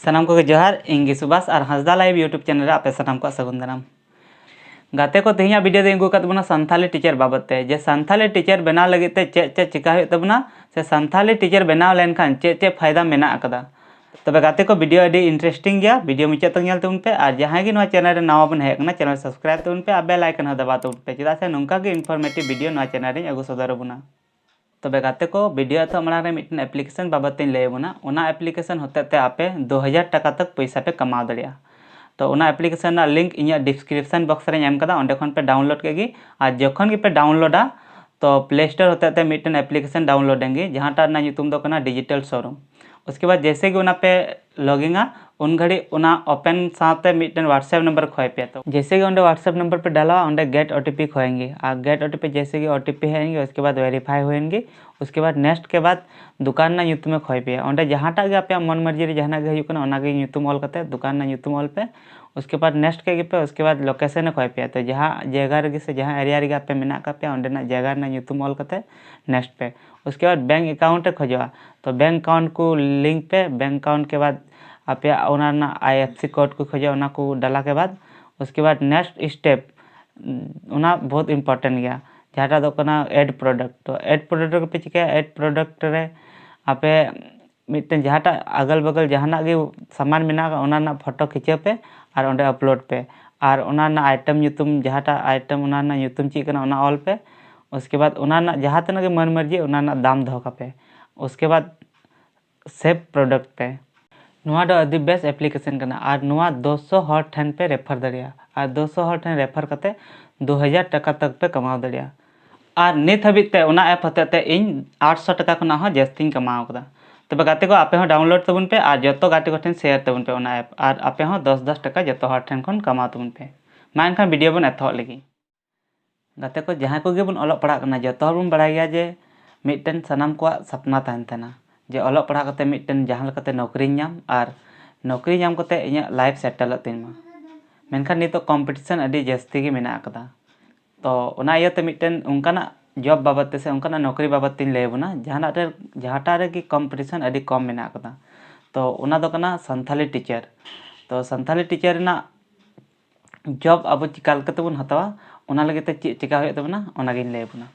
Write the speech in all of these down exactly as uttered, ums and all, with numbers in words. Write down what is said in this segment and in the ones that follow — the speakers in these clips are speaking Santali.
ᱥᱟᱱᱟᱢ ᱠᱚᱜᱮ ᱡᱚᱦᱟᱨ, ᱤᱧ ᱜᱮ ᱥᱩᱵᱷᱟᱥ ᱟᱨ ᱦᱟᱸᱥᱫᱟ ᱞᱟᱭᱤᱵᱷ YouTube ᱪᱮᱱᱮᱞ ᱨᱮ ᱟᱯᱮ ᱥᱟᱱᱟᱢ ᱠᱚᱣᱟᱜ ᱥᱟᱹᱜᱩᱱ ᱫᱟᱨᱟᱢ᱾ ᱜᱟᱛᱮ ᱠᱚ, ᱛᱮᱦᱮᱧᱟᱜ ᱵᱷᱤᱰᱤᱭᱳ ᱫᱚ ᱟᱹᱜᱩ ᱟᱠᱟᱫ ᱵᱚᱱᱟ ᱥᱟᱱᱛᱷᱟᱞᱤ ᱴᱤᱪᱟᱨ ᱵᱟᱵᱚᱛ ᱛᱮ, ᱡᱮ ᱥᱟᱱᱛᱷᱟᱞᱤ ᱴᱤᱪᱟᱨ ᱵᱮᱱᱟᱣ ᱞᱟᱹᱜᱤᱫ ᱛᱮ ᱪᱮᱫ ᱪᱮᱫ ᱪᱮᱠᱟ ᱦᱩᱭᱩᱜ ᱛᱟᱵᱚᱱᱟ, ᱥᱮ ᱥᱟᱱᱛᱷᱟᱞᱤ ᱴᱤᱪᱟᱨ ᱵᱮᱱᱟᱣ ᱞᱮᱱᱠᱷᱟᱱ ᱪᱮᱫ ᱪᱮᱫ ᱯᱷᱟᱭᱫᱟ ᱢᱮᱱᱟᱜ ᱟᱠᱟᱫᱟ᱾ ᱛᱚᱵᱮ ᱜᱟᱛᱮ ᱠᱚ, ᱵᱷᱤᱰᱤᱭᱳ ᱟᱹᱰᱤ ᱤᱱᱴᱟᱨᱮᱥᱴᱤᱝ ᱜᱮᱭᱟ, ᱵᱷᱤᱰᱤᱭᱳ ᱢᱩᱪᱟᱹᱫ ᱛᱮ ᱧᱮᱞ ᱛᱟᱵᱚᱱ ᱯᱮ᱾ ᱟᱨ ᱡᱟᱦᱟᱸᱭ ᱜᱮ ᱱᱚᱣᱟ ᱪᱮᱱᱮᱞ ᱨᱮ ᱱᱟᱣᱟ ᱵᱚᱱ ᱦᱮᱡ ᱟᱠᱟᱱᱟ, ᱪᱮᱱᱮᱞ ᱥᱟᱵᱥᱠᱨᱟᱭᱤᱵ ᱛᱟᱵᱚᱱ ᱯᱮ ᱟᱨ ᱵᱮᱞ ᱟᱭᱠᱚᱱ ᱦᱚᱸ ᱫᱟᱵᱟᱣ ᱛᱟᱵᱚᱱ ᱯᱮ, ᱪᱮᱫᱟᱜ ᱥᱮ ᱱᱚᱝᱠᱟ ᱜᱮ ᱤᱱᱯᱷᱚᱨᱢᱮᱴᱤᱵᱷ ᱵᱷᱤᱰᱤᱭᱳ ᱱᱚᱣᱟ ᱪᱮᱱᱮᱞ ᱨᱮᱧ ᱟᱹᱜᱩ ᱥᱚᱫᱚᱨ ᱟᱵᱚᱱᱟ᱾ ᱛᱚᱵᱮ ᱜᱟᱛᱮ ᱠᱚ, ᱵᱷᱤᱰᱤᱭᱳ ᱮᱛᱚᱦᱚᱵ ᱢᱟᱲᱟᱝ ᱨᱮ ᱢᱤᱫᱴᱮᱱ ᱮᱯᱞᱤᱠᱮᱥᱚᱱ ᱵᱟᱵᱚᱛ ᱛᱮᱧ ᱞᱟᱹᱭ ᱟᱵᱚᱱᱟ᱾ ᱚᱱᱟ ᱮᱯᱞᱤᱠᱮᱥᱚᱱ ᱦᱚᱛᱮᱡ ᱛᱮ ᱟᱯᱮ ᱫᱩ ᱦᱟᱡᱟᱨ ᱴᱟᱠᱟ ᱛᱚᱠ ᱯᱚᱭᱥᱟ ᱯᱮ ᱠᱟᱢᱟᱣ ᱫᱟᱲᱮᱭᱟᱜᱼᱟ᱾ ᱛᱚ ᱚᱱᱟ ᱮᱯᱞᱤᱠᱮᱥᱚᱱ ᱨᱮᱱᱟᱜ ᱞᱤᱝᱠ ᱤᱧᱟᱹᱜ ᱰᱤᱥᱠᱨᱤᱯᱥᱚᱱ ᱵᱚᱠᱥ ᱨᱮᱧ ᱮᱢ ᱠᱟᱫᱟ, ᱚᱸᱰᱮ ᱠᱷᱚᱱ ᱯᱮ ᱰᱟᱣᱩᱱᱞᱳᱰ ᱠᱮᱫ ᱜᱮ᱾ ᱟᱨ ᱡᱚᱠᱷᱚᱱ ᱜᱮᱯᱮ ᱰᱟᱣᱩᱱᱞᱳᱰᱟ, ᱛᱚ ᱯᱞᱮ ᱥᱴᱳᱨ ᱦᱚᱛᱮᱡ ᱛᱮ ᱢᱤᱫᱴᱮᱱ ᱮᱯᱞᱤᱠᱮᱥᱚᱱ ᱰᱟᱣᱩᱱᱞᱳᱰ ᱮᱱ ᱜᱮ, ᱡᱟᱦᱟᱸᱴᱟᱜ ᱨᱮᱱᱟᱜ ᱧᱩᱛᱩᱢ ᱫᱚ ᱠᱟᱱᱟ ᱰᱤᱡᱤᱴᱟᱞ ᱥᱳᱨᱩᱢ᱾ ᱩᱥᱠᱮ ᱵᱟᱫ ᱡᱮᱭᱥᱮ ᱜᱮ ᱚᱱᱟ ᱯᱮ ᱞᱚᱜᱤᱱᱟ, ᱩᱱ ᱜᱷᱟᱹᱲᱤᱡ ᱚᱱᱟ ᱳᱯᱮᱱ ᱥᱟᱶᱛᱮ ᱢᱤᱫᱴᱮᱱ WhatsApp ᱱᱟᱢᱵᱟᱨ ᱠᱷᱚᱭ ᱯᱮᱭᱟ᱾ ᱛᱚ ᱡᱮᱭᱥᱮ ᱜᱮ ᱚᱸᱰᱮ WhatsApp ᱱᱟᱢᱵᱟᱨ ᱯᱮ ᱰᱟᱞᱟᱣᱟ, ᱚᱸᱰᱮ ᱜᱮᱴ ᱳ ᱴᱤ ᱯᱤ ᱠᱷᱚᱭᱮᱱ ᱜᱮ᱾ ᱟᱨ ᱜᱮᱴ ᱳ ᱴᱤ ᱯᱤ ᱡᱮᱭᱥᱮ ᱜᱮ ᱳ ᱴᱤ ᱯᱤ ᱦᱮᱡ ᱮᱱ ᱜᱮ, ᱩᱥᱠᱮ ᱵᱟᱫ ᱵᱷᱮᱨᱤᱯᱷᱟᱭ ᱦᱩᱭᱮᱱ ᱜᱮ᱾ ᱩᱥᱠᱮ ᱵᱟᱫ ᱱᱮᱠᱥᱴ ᱠᱮ ᱵᱟᱫ ᱫᱚᱠᱟᱱ ᱨᱮᱱᱟᱜ ᱧᱩᱛᱩᱢᱮ ᱠᱷᱚᱭ ᱯᱮᱭᱟ᱾ ᱚᱸᱰᱮ ᱡᱟᱦᱟᱸᱴᱟᱜ ᱜᱮ ᱟᱯᱮᱭᱟᱜ ᱢᱚᱱ ᱢᱟᱨᱡᱤ ᱨᱮ ᱡᱟᱦᱟᱱᱟᱜ ᱜᱮ ᱦᱩᱭᱩᱜ ᱠᱟᱱᱟ, ᱚᱱᱟᱜᱮ ᱧᱩᱛᱩᱢ ᱚᱞ ᱠᱟᱛᱮ ᱫᱚᱠᱟᱱ ᱨᱮᱱᱟᱜ ᱧᱩᱛᱩᱢ ᱚᱞ ᱯᱮ᱾ ᱩᱥᱠᱮ ᱵᱟᱫ ᱱᱮᱠᱥᱴ ᱠᱮᱫ ᱜᱮᱯᱮ, ᱩᱥᱠᱮ ᱵᱟᱫ ᱞᱳᱠᱮᱥᱚᱱᱮ ᱠᱷᱚᱭ ᱯᱮᱭᱟ᱾ ᱛᱚ ᱡᱟᱦᱟᱸ ᱡᱟᱭᱜᱟ ᱨᱮᱜᱮ ᱥᱮ ᱡᱟᱦᱟᱸ ᱮᱨᱤᱭᱟ ᱨᱮᱜᱮ ᱟᱯᱮ ᱢᱮᱱᱟᱜ ᱟᱠᱟᱫ ᱯᱮᱭᱟ, ᱚᱸᱰᱮᱱᱟᱜ ᱡᱟᱭᱜᱟ ᱨᱮᱱᱟᱜ ᱧᱩᱛᱩᱢ ᱚᱞ ᱠᱟᱛᱮ ᱱᱮᱠᱥᱴ ᱯᱮ᱾ ᱩᱥᱠᱮ ᱵᱟᱫ ᱵᱮᱝᱠ ᱮᱠᱟᱣᱩᱱᱴ ᱮ ᱠᱷᱚᱡᱚᱜᱼᱟ, ᱛᱚ ᱵᱮᱝᱠ ᱮᱠᱟᱣᱩᱱᱴ ᱠᱚ ᱞᱤᱝᱠ ᱯᱮ᱾ ᱵᱮᱝᱠ ᱮᱠᱟᱣᱩᱱᱴ ᱠᱮ ᱵᱟᱫ ᱟᱯᱮᱭᱟᱜ ᱚᱱᱟ ᱨᱮᱱᱟᱜ ᱟᱭ ᱮᱯᱷ ᱥᱤ ᱠᱳᱰ ᱠᱚ ᱠᱷᱚᱡᱚᱜᱼᱟ, ᱚᱱᱟ ᱠᱚ ᱰᱟᱞᱟ ᱠᱮ ᱵᱟᱫ ᱩᱥᱠᱮ ᱵᱟᱫ ᱱᱮᱠᱥᱴ ᱥᱴᱮᱯ, ᱚᱱᱟ ᱵᱚᱦᱩᱛ ᱤᱢᱯᱚᱨᱴᱮᱱᱴ ᱜᱮᱭᱟ, ᱡᱟᱦᱟᱸᱴᱟᱜ ᱫᱚ ᱠᱟᱱᱟ ᱮᱰ ᱯᱨᱚᱰᱟᱠᱴ᱾ ᱛᱚ ᱮᱰ ᱯᱨᱚᱰᱟᱠᱴ ᱨᱮᱯᱮ ᱪᱤᱠᱟᱹᱭᱟ? ᱮᱰ ᱯᱨᱚᱰᱟᱠᱴ ᱨᱮ ᱟᱯᱮ ᱢᱤᱫᱴᱮᱱ ᱡᱟᱦᱟᱸᱴᱟᱜ ᱟᱜᱟᱞ ᱵᱟᱜᱟᱞ ᱡᱟᱦᱟᱱᱟᱜ ᱜᱮ ᱥᱟᱢᱟᱱ ᱢᱮᱱᱟᱜ ᱟᱠᱟᱫ, ᱚᱱᱟ ᱨᱮᱱᱟᱜ ᱯᱷᱳᱴᱳ ᱠᱷᱤᱪᱟᱹᱣ ᱯᱮ ᱟᱨ ᱚᱸᱰᱮ ᱟᱯᱞᱳᱰ ᱯᱮ᱾ ᱟᱨ ᱚᱱᱟ ᱨᱮᱱᱟᱜ ᱟᱭᱴᱮᱢ ᱧᱩᱛᱩᱢ, ᱡᱟᱦᱟᱸᱴᱟᱜ ᱟᱭᱴᱮᱢ, ᱚᱱᱟ ᱨᱮᱱᱟᱜ ᱧᱩᱛᱩᱢ ᱪᱮᱫ ᱠᱟᱱᱟ, ᱚᱱᱟ ᱚᱞ ᱯᱮ᱾ ᱩᱥᱠᱮ ᱵᱟᱫ ᱚᱱᱟ ᱨᱮᱱᱟᱜ ᱡᱟᱦᱟᱸ ᱛᱤᱱᱟᱹᱜ ᱜᱮ ᱢᱟᱹᱱ ᱢᱟᱹᱨᱡᱤ, ᱚᱱᱟ ᱨᱮᱱᱟᱜ ᱫᱟᱢ ᱫᱚᱦᱚ ᱠᱟᱯᱮ᱾ ᱩᱥᱠᱮ ᱵᱟᱫ ᱥᱮᱵᱷ ᱯᱨᱚᱰᱟᱠᱴ ᱯᱮ᱾ ᱱᱚᱣᱟ ᱫᱚ ᱟᱹᱰᱤ ᱵᱮᱥ ᱮᱯᱞᱤᱠᱮᱥᱚᱱ ᱠᱟᱱᱟ ᱟᱨ ᱱᱚᱣᱟ ᱫᱩᱥᱚ ᱦᱚᱲ ᱴᱷᱮᱱ ᱯᱮ ᱨᱮᱯᱷᱟᱨ ᱫᱟᱲᱮᱭᱟᱜᱼᱟ᱾ ᱟᱨ ᱫᱩᱥᱚ ᱦᱚᱲ ᱴᱷᱮᱱ ᱨᱮᱯᱷᱟᱨ ᱠᱟᱛᱮ ᱫᱩ ᱦᱟᱡᱟᱨ ᱴᱟᱠᱟ ᱛᱚᱠ ᱯᱮ ᱠᱟᱢᱟᱣ ᱫᱟᱲᱮᱭᱟᱜᱼᱟ᱾ ᱟᱨ ᱱᱤᱛ ᱦᱟᱹᱵᱤᱡ ᱛᱮ ᱚᱱᱟ ᱮᱯ ᱦᱚᱛᱮᱡ ᱛᱮ ᱤᱧ ᱟᱴᱥᱚ ᱴᱟᱠᱟ ᱠᱷᱚᱱᱟᱜ ᱦᱚᱸ ᱡᱟᱹᱥᱛᱤᱧ ᱠᱟᱢᱟᱣ ᱠᱟᱫᱟ᱾ ᱛᱚᱵᱮ ᱜᱟᱛᱮ ᱠᱚ, ᱟᱯᱮ ᱦᱚᱸ ᱰᱟᱣᱩᱱᱞᱳᱰ ᱛᱟᱵᱚᱱ ᱯᱮ ᱟᱨ ᱡᱚᱛᱚ ᱜᱟᱛᱮ ᱠᱚᱴᱷᱮᱱ ᱥᱮᱭᱟᱨ ᱛᱟᱵᱚᱱ ᱯᱮ ᱚᱱᱟ ᱮᱯ, ᱟᱨ ᱟᱯᱮ ᱦᱚᱸ ᱫᱚᱥ ᱫᱚᱥ ᱴᱟᱠᱟ ᱡᱚᱛᱚ ᱦᱚᱲ ᱴᱷᱮᱱ ᱠᱷᱚᱱ ᱠᱟᱢᱟᱣ ᱛᱟᱵᱚᱱ ᱯᱮ᱾ ᱢᱟ ᱮᱱᱠᱷᱟᱱ ᱵᱷᱤᱰᱤᱭᱳ ᱵᱚᱱ ᱮᱛᱚᱦᱚᱵ ᱞᱮᱜᱮ᱾ ᱜᱟᱛᱮ ᱠᱚ, ᱡᱟᱦᱟᱸᱭ ᱠᱚᱜᱮ ᱵᱚᱱ ᱚᱞᱚᱜ ᱯᱟᱲᱦᱟᱜ ᱠᱟᱱᱟ, ᱡᱚᱛᱚ ᱦᱚᱲ ᱵᱚᱱ ᱵᱟᱲᱟᱭ ᱜᱮᱭᱟ ᱡᱮ ᱢᱤᱫᱴᱮᱱ ᱥᱟᱱᱟᱢ ᱠᱚᱣᱟᱜ ᱥᱟᱯᱱᱟ ᱛᱟᱦᱮᱱ ᱛᱟᱦᱮᱱᱟ ᱡᱮ ᱚᱞᱚᱜ ᱯᱟᱲᱦᱟᱣ ᱠᱟᱛᱮ ᱢᱤᱫᱴᱮᱱ ᱡᱟᱦᱟᱸ ᱞᱮᱠᱟᱛᱮ ᱱᱚᱠᱨᱤᱧ ᱧᱟᱢ ᱟᱨ ᱱᱚᱠᱨᱤ ᱧᱟᱢ ᱠᱟᱛᱮ ᱤᱧᱟᱹᱜ ᱞᱟᱭᱤᱯᱷ ᱥᱮᱴᱮᱞᱚᱜ ᱛᱤᱧ ᱢᱟ᱾ ᱢᱮᱱᱠᱷᱟᱱ ᱱᱤᱛᱚᱜ ᱠᱚᱢᱯᱤᱴᱤᱥᱚᱱ ᱟᱹᱰᱤ ᱡᱟᱹᱥᱛᱤ ᱜᱮ ᱢᱮᱱᱟᱜ ᱟᱠᱟᱫᱟ᱾ ᱛᱚ ᱚᱱᱟ ᱤᱭᱟᱹᱛᱮ ᱢᱤᱫᱴᱮᱱ ᱚᱱᱠᱟᱱᱟᱜ ᱡᱚᱵ ᱵᱟᱵᱚᱫ ᱛᱮ ᱥᱮ ᱚᱱᱠᱟᱱᱟᱜ ᱱᱚᱠᱨᱤ ᱵᱟᱵᱚᱫ ᱛᱤᱧ ᱞᱟᱹᱭ ᱟᱵᱚᱱᱟ, ᱡᱟᱦᱟᱱᱟᱜ ᱨᱮ, ᱡᱟᱦᱟᱸᱴᱟᱜ ᱨᱮᱜᱮ ᱠᱚᱢᱯᱤᱴᱤᱥᱚᱱ ᱟᱹᱰᱤ ᱠᱚᱢ ᱢᱮᱱᱟᱜ ᱟᱠᱟᱫᱟ᱾ ᱛᱚ ᱚᱱᱟ ᱫᱚ ᱠᱟᱱᱟ ᱥᱟᱱᱛᱷᱟᱞᱤ ᱴᱤᱪᱟᱨ᱾ ᱛᱚ ᱥᱟᱱᱛᱷᱟᱞᱤ ᱴᱤᱪᱟᱨ ᱨᱮᱱᱟᱜ ᱡᱚᱵ ᱟᱵᱚ ᱪᱤᱠᱟ ᱞᱮᱠᱟᱛᱮᱵᱚᱱ ᱦᱟᱛᱟᱣᱟ, ᱚᱱᱟ ᱞᱟᱹᱜᱤᱫ ᱛᱮ ᱪᱮᱫ ᱪᱤᱠᱟ ᱦᱩᱭᱩᱜ ᱛᱟᱵᱚᱱᱟ, ᱚᱱᱟᱜᱤᱧ ᱞᱟᱹᱭ ᱟᱵᱚᱱᱟ᱾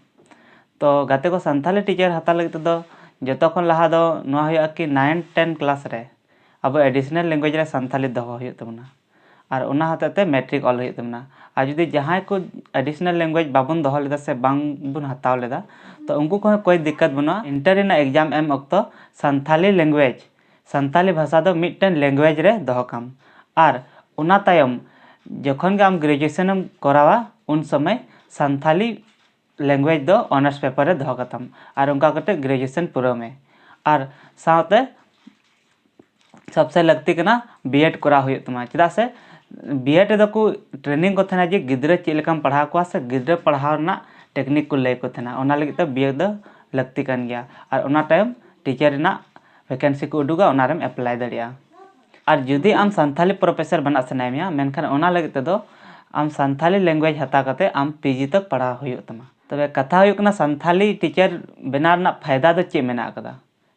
ᱛᱚ ᱜᱟᱛᱮ ᱠᱚ, ᱥᱟᱱᱛᱷᱟᱞᱤ ᱴᱤᱪᱟᱨ ᱦᱟᱛᱟᱣ ᱞᱟᱹᱜᱤᱫ ᱛᱮᱫᱚ ᱡᱚᱛᱚ ᱠᱷᱚᱱ ᱞᱟᱦᱟ ᱫᱚ ᱱᱚᱣᱟ ᱦᱩᱭᱩᱜᱼᱟ ᱠᱤ ᱱᱟᱭᱤᱱ ᱴᱮᱱ ᱠᱞᱟᱥ ᱨᱮ ᱟᱵᱚ ᱮᱰᱤᱥᱚᱱᱟᱞ ᱞᱮᱝᱜᱩᱭᱮᱡᱽ ᱨᱮ ᱥᱟᱱᱛᱷᱟᱞᱤ ᱫᱚᱦᱚ ᱦᱩᱭᱩᱜ ᱛᱟᱵᱚᱱᱟ, ᱟᱨ ᱚᱱᱟ ᱦᱚᱛᱮᱡ ᱛᱮ ᱢᱮᱴᱨᱤᱠ ᱚᱞ ᱦᱩᱭᱩᱜ ᱛᱟᱵᱚᱱᱟ᱾ ᱟᱨ ᱡᱩᱫᱤ ᱡᱟᱦᱟᱸᱭ ᱠᱚ ᱮᱰᱤᱥᱚᱱᱟᱞ ᱞᱮᱝᱜᱩᱭᱮᱡᱽ ᱵᱟᱵᱚᱱ ᱫᱚᱦᱚ ᱞᱮᱫᱟ ᱥᱮ ᱵᱟᱝ ᱵᱚᱱ ᱦᱟᱛᱟᱣ ᱞᱮᱫᱟ, ᱛᱚ ᱩᱱᱠᱩ ᱠᱚᱦᱚᱸ ᱠᱳᱭ ᱫᱤᱠᱠᱟᱛ ᱵᱟᱹᱱᱩᱜᱼᱟ᱾ ᱤᱱᱴᱟᱨ ᱨᱮᱱᱟᱜ ᱮᱠᱡᱟᱢ ᱮᱢ ᱚᱠᱛᱚ ᱥᱟᱱᱛᱷᱟᱞᱤ ᱞᱮᱝᱜᱩᱭᱮᱡᱽ, ᱥᱟᱱᱛᱷᱟᱞᱤ ᱵᱷᱟᱥᱟ ᱫᱚ ᱢᱤᱫᱴᱮᱱ ᱞᱮᱝᱜᱩᱭᱮᱡᱽ ᱨᱮ ᱫᱚᱦᱚ ᱠᱟᱢ᱾ ᱟᱨ ᱚᱱᱟ ᱛᱟᱭᱚᱢ ᱡᱚᱠᱷᱚᱱ ᱜᱮ ᱟᱢ ᱜᱨᱮᱡᱩᱭᱮᱥᱚᱱ ᱮᱢ ᱠᱚᱨᱟᱣᱟ, ᱩᱱ ᱥᱚᱢᱚᱭ ᱥᱟᱱᱛᱷᱟᱞᱤ ᱞᱮᱝᱜᱩᱭᱮᱡᱽ ᱫᱚ ᱚᱱᱟᱨᱥ ᱯᱮᱯᱟᱨ ᱨᱮ ᱫᱚᱦᱚ ᱠᱟᱛᱟᱢ, ᱟᱨ ᱚᱱᱠᱟ ᱠᱟᱛᱮ ᱜᱨᱮᱡᱩᱭᱮᱥᱚᱱ ᱯᱩᱨᱟᱹᱣ ᱢᱮ᱾ ᱟᱨ ᱥᱟᱶᱛᱮ ᱥᱚᱵᱥᱮ ᱞᱟᱹᱠᱛᱤ ᱠᱟᱱᱟ ᱵᱤᱭᱮᱰ ᱠᱚᱨᱟᱣ ᱦᱩᱭᱩᱜ ᱛᱟᱢᱟ, ᱪᱮᱫᱟᱜ ᱥᱮ ᱵᱤᱭᱮᱰ ᱨᱮᱫᱚ ᱠᱚ ᱴᱨᱮᱱᱤᱝ ᱠᱚ ᱛᱟᱦᱮᱱᱟ ᱡᱮ ᱜᱤᱫᱽᱨᱟᱹ ᱪᱮᱫ ᱞᱮᱠᱟᱢ ᱯᱟᱲᱦᱟᱣ ᱠᱚᱣᱟ ᱥᱮ ᱜᱤᱫᱽᱨᱟᱹ ᱯᱟᱲᱦᱟᱣ ᱨᱮᱱᱟᱜ ᱴᱮᱠᱱᱤᱠ ᱠᱚ ᱞᱟᱹᱭ ᱠᱚ ᱛᱟᱦᱮᱱᱟ, ᱚᱱᱟ ᱞᱟᱹᱜᱤᱫ ᱛᱮ ᱵᱤᱭᱮᱰ ᱫᱚ ᱞᱟᱹᱠᱛᱤ ᱠᱟᱱ ᱜᱮᱭᱟ᱾ ᱟᱨ ᱚᱱᱟ ᱛᱟᱭᱚᱢ ᱴᱤᱪᱟᱨ ᱨᱮᱱᱟᱜ ᱵᱷᱮᱠᱮᱱᱥᱤ ᱠᱚ ᱩᱰᱩᱠᱟ, ᱚᱱᱟᱨᱮᱢ ᱮᱯᱞᱟᱭ ᱫᱟᱲᱮᱭᱟᱜᱼᱟ᱾ ᱟᱨ ᱡᱩᱫᱤ ᱟᱢ ᱥᱟᱱᱛᱷᱟᱞᱤ ᱯᱨᱚᱯᱷᱮᱥᱚᱨ ᱵᱮᱱᱟᱜ ᱥᱟᱱᱟᱭᱮᱫ ᱢᱮᱭᱟ, ᱢᱮᱱᱠᱷᱟᱱ ᱚᱱᱟ ᱞᱟᱹᱜᱤᱫ ᱛᱮᱫᱚ ᱟᱢ ᱥᱟᱱᱛᱷᱟᱞᱤ ᱞᱮᱝᱜᱩᱭᱮᱡᱽ ᱦᱟᱛᱟᱣ ᱠᱟᱛᱮ ᱟᱢ ᱯᱤᱡᱤ ᱛᱚᱠ ᱯᱟᱲᱦᱟᱣ ᱦᱩᱭᱩᱜ ᱛᱟᱢᱟ᱾ ᱛᱚᱵᱮ ᱠᱟᱛᱷᱟ ᱦᱩᱭᱩᱜ ᱠᱟᱱᱟ, ᱥᱟᱱᱛᱷᱟᱞᱤ ᱴᱤᱪᱟᱨ ᱵᱮᱱᱟᱣ ᱨᱮᱱᱟᱜ ᱯᱷᱟᱭᱫᱟ ᱫᱚ ᱪᱮᱫ ᱢᱮᱱᱟᱜ ᱟᱠᱟᱫᱟ,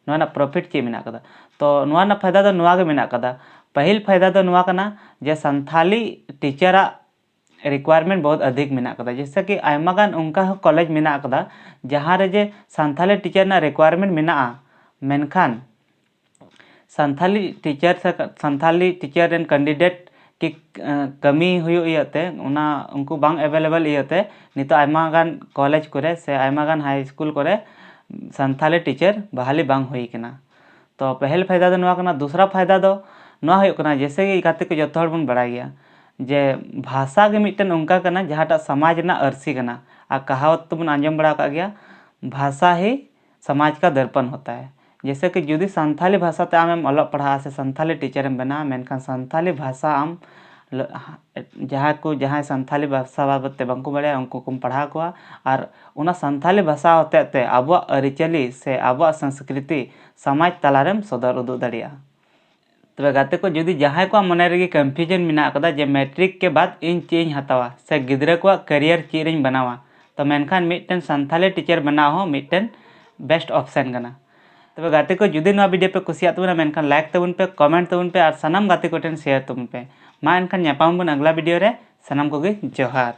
ᱱᱚᱣᱟ ᱨᱮᱱᱟᱜ ᱯᱨᱚᱯᱷᱤᱴ ᱪᱮᱫ ᱢᱮᱱᱟᱜ ᱟᱠᱟᱫᱟ? ᱛᱚ ᱱᱚᱣᱟ ᱨᱮᱱᱟᱜ ᱯᱷᱟᱭᱫᱟ ᱫᱚ ᱱᱚᱣᱟ ᱜᱮ ᱢᱮᱱᱟᱜ ᱟᱠᱟᱫᱟ᱾ ᱯᱟᱹᱦᱤᱞ ᱯᱷᱟᱭᱫᱟ ᱫᱚ ᱱᱚᱣᱟ ᱠᱟᱱᱟ ᱡᱮ ᱥᱟᱱᱛᱷᱟᱞᱤ ᱴᱤᱪᱟᱨᱟᱜ ᱨᱤᱠᱣᱟᱨᱢᱮᱱᱴ ᱵᱚᱦᱩᱛ ᱟᱫᱷᱤᱠ ᱢᱮᱱᱟᱜ ᱟᱠᱟᱫᱟ᱾ ᱡᱮᱭᱥᱮ ᱠᱤ ᱟᱭᱢᱟ ᱜᱟᱱ ᱚᱱᱠᱟ ᱦᱚᱸ ᱠᱚᱞᱮᱡᱽ ᱢᱮᱱᱟᱜ ᱟᱠᱟᱫᱟ ᱡᱟᱦᱟᱸ ᱨᱮ ᱡᱮ ᱥᱟᱱᱛᱷᱟᱞᱤ ᱴᱤᱪᱟᱨ ᱨᱮᱱᱟᱜ ᱨᱤᱠᱣᱟᱨᱢᱮᱱᱴ ᱢᱮᱱᱟᱜᱼᱟ, ᱢᱮᱱᱠᱷᱟᱱ ᱥᱟᱱᱛᱷᱟᱞᱤ ᱴᱤᱪᱟᱨ ᱥᱮ ᱥᱟᱱᱛᱷᱟᱞᱤ ᱴᱤᱪᱟᱨ ᱨᱮᱱ ᱠᱮᱱᱰᱤᱰᱮᱴ ᱠᱤ ᱠᱟᱹᱢᱤ ᱦᱩᱭᱩᱜ ᱤᱭᱟᱹᱛᱮ, ᱚᱱᱟ ᱩᱱᱠᱩ ᱵᱟᱝ ᱮᱵᱮᱞᱮᱵᱮᱞ ᱤᱭᱟᱹᱛᱮ ᱱᱤᱛᱚᱜ ᱟᱭᱢᱟ ᱜᱟᱱ ᱠᱚᱞᱮᱡᱽ ᱠᱚᱨᱮ ᱥᱮ ᱟᱭᱢᱟ ᱜᱟᱱ ᱦᱟᱭ ᱥᱠᱩᱞ ᱠᱚᱨᱮ ᱥᱟᱱᱛᱷᱟᱞᱤ ᱴᱤᱪᱟᱨ ᱵᱟᱦᱟᱞᱤ ᱵᱟᱝ ᱦᱩᱭ ᱠᱟᱱᱟ᱾ ᱛᱚ ᱯᱮᱦᱮᱞ ᱯᱷᱟᱭᱫᱟ ᱫᱚ ᱱᱚᱣᱟ ᱠᱟᱱᱟ᱾ ᱫᱩᱥᱨᱟ ᱯᱷᱟᱭᱫᱟ ᱫᱚ ᱱᱚᱣᱟ ᱦᱩᱭᱩᱜ ᱠᱟᱱᱟ, ᱡᱮᱭᱥᱮ ᱠᱤ ᱜᱟᱛᱮ ᱠᱚ ᱡᱚᱛᱚ ᱦᱚᱲ ᱵᱚᱱ ᱵᱟᱲᱟᱭ ᱜᱮᱭᱟ ᱡᱮ ᱵᱷᱟᱥᱟ ᱜᱮ ᱢᱤᱫᱴᱮᱱ ᱚᱱᱠᱟ ᱠᱟᱱᱟ ᱡᱟᱦᱟᱸᱴᱟᱜ ᱥᱚᱢᱟᱡᱽ ᱨᱮᱱᱟᱜ ᱟᱹᱨᱥᱤ ᱠᱟᱱᱟ᱾ ᱟᱨ ᱠᱟᱦᱟᱣᱟᱛ ᱛᱮᱵᱚᱱ ᱟᱸᱡᱚᱢ ᱵᱟᱲᱟ ᱟᱠᱟᱫ ᱜᱮᱭᱟ, ᱵᱷᱟᱥᱟ ᱦᱤ ᱥᱚᱢᱟᱡᱽ ᱠᱟ ᱫᱚᱨᱯᱚᱱ ᱦᱚᱛᱟ ᱦᱮ᱾ ᱡᱮᱭᱥᱮ ᱠᱤ ᱡᱩᱫᱤ ᱥᱟᱱᱛᱷᱟᱞᱤ ᱵᱷᱟᱥᱟ ᱛᱮ ᱟᱢᱮᱢ ᱚᱞᱚᱜ ᱯᱟᱲᱦᱟᱜᱼᱟ ᱥᱮ ᱥᱟᱱᱛᱷᱟᱞᱤ ᱴᱤᱪᱟᱨᱮᱢ ᱵᱮᱱᱟᱜᱼᱟ, ᱢᱮᱱᱠᱷᱟᱱ ᱥᱟᱱᱛᱷᱟᱞᱤ ᱵᱷᱟᱥᱟ ᱟᱢ ᱞ- ᱡᱟᱦᱟᱸᱭ ᱠᱚ, ᱡᱟᱦᱟᱸᱭ ᱥᱟᱱᱛᱷᱟᱞᱤ ᱵᱷᱟᱥᱟ ᱵᱟᱵᱚᱫ ᱛᱮ ᱵᱟᱝᱠᱚ ᱵᱟᱲᱟᱭᱟ, ᱩᱱᱠᱩ ᱠᱚᱢ ᱯᱟᱲᱦᱟᱣ ᱠᱚᱣᱟ᱾ ᱟᱨ ᱚᱱᱟ ᱥᱟᱱᱛᱷᱟᱞᱤ ᱵᱷᱟᱥᱟ ᱦᱚᱛᱮᱡ ᱛᱮ ᱟᱵᱚᱣᱟᱜ ᱟᱹᱨᱤᱪᱟᱹᱞᱤ ᱥᱮ ᱟᱵᱚᱣᱟᱜ ᱥᱚᱝᱥᱠᱨᱤᱛᱤ ᱥᱚᱢᱟᱡᱽ ᱛᱟᱞᱟᱨᱮᱢ ᱥᱚᱫᱚᱨ ᱩᱫᱩᱜ ᱫᱟᱲᱮᱭᱟᱜᱼᱟ᱾ ᱛᱚᱵᱮ ᱜᱟᱛᱮ ᱠᱚ, ᱡᱩᱫᱤ ᱡᱟᱦᱟᱸᱭ ᱠᱚᱣᱟᱜ ᱢᱚᱱᱮ ᱨᱮᱜᱮ ᱠᱚᱱᱯᱷᱤᱭᱩᱡᱚᱱ ᱢᱮᱱᱟᱜ ᱟᱠᱟᱫᱟ ᱡᱮ ᱢᱮᱴᱨᱤᱠ ᱠᱮ ᱵᱟᱫ ᱤᱧ ᱪᱮᱫ ᱤᱧ ᱦᱟᱛᱟᱣᱟ ᱥᱮ ᱜᱤᱫᱽᱨᱟᱹ ᱠᱚᱣᱟᱜ ᱠᱮᱨᱤᱭᱟᱨ ᱪᱮᱫ ᱨᱤᱧ ᱵᱮᱱᱟᱣᱟ, ᱛᱚ ᱢᱮᱱᱠᱷᱟᱱ ᱢᱤᱫᱴᱮᱱ ᱥᱟᱱᱛᱷᱟᱞᱤ ᱴᱤᱪᱟᱨ ᱵᱮᱱᱟᱣ ᱦᱚᱸ ᱢᱤᱫᱴᱮᱱ ᱵᱮᱥᱴ ᱚᱯᱥᱮᱱ ᱠᱟᱱᱟ᱾ ᱛᱚᱵᱮ ᱜᱟᱛᱮ ᱠᱚ, ᱡᱩᱫᱤ ᱱᱚᱣᱟ video ᱯᱮ ᱠᱩᱥᱤᱭᱟᱜ ᱛᱟᱵᱚᱱᱟ, ᱢᱮᱱᱠᱷᱟᱱ like ᱛᱟᱵᱚᱱ ᱯᱮ, comment ᱛᱟᱵᱚᱱ ᱯᱮ ᱟᱨ ᱥᱟᱱᱟᱢ ᱜᱟᱛᱮ ᱠᱚᱴᱷᱮᱱ share ᱛᱟᱵᱚᱱ ᱯᱮ᱾ ᱢᱟ ᱮᱱᱠᱷᱟᱱ ᱧᱟᱯᱟᱢ ᱟᱵᱚᱱ ᱟᱜᱽᱞᱟ video ᱨᱮ᱾ ᱥᱟᱱᱟᱢ ᱠᱚᱜᱮ ᱡᱚᱦᱟᱨ᱾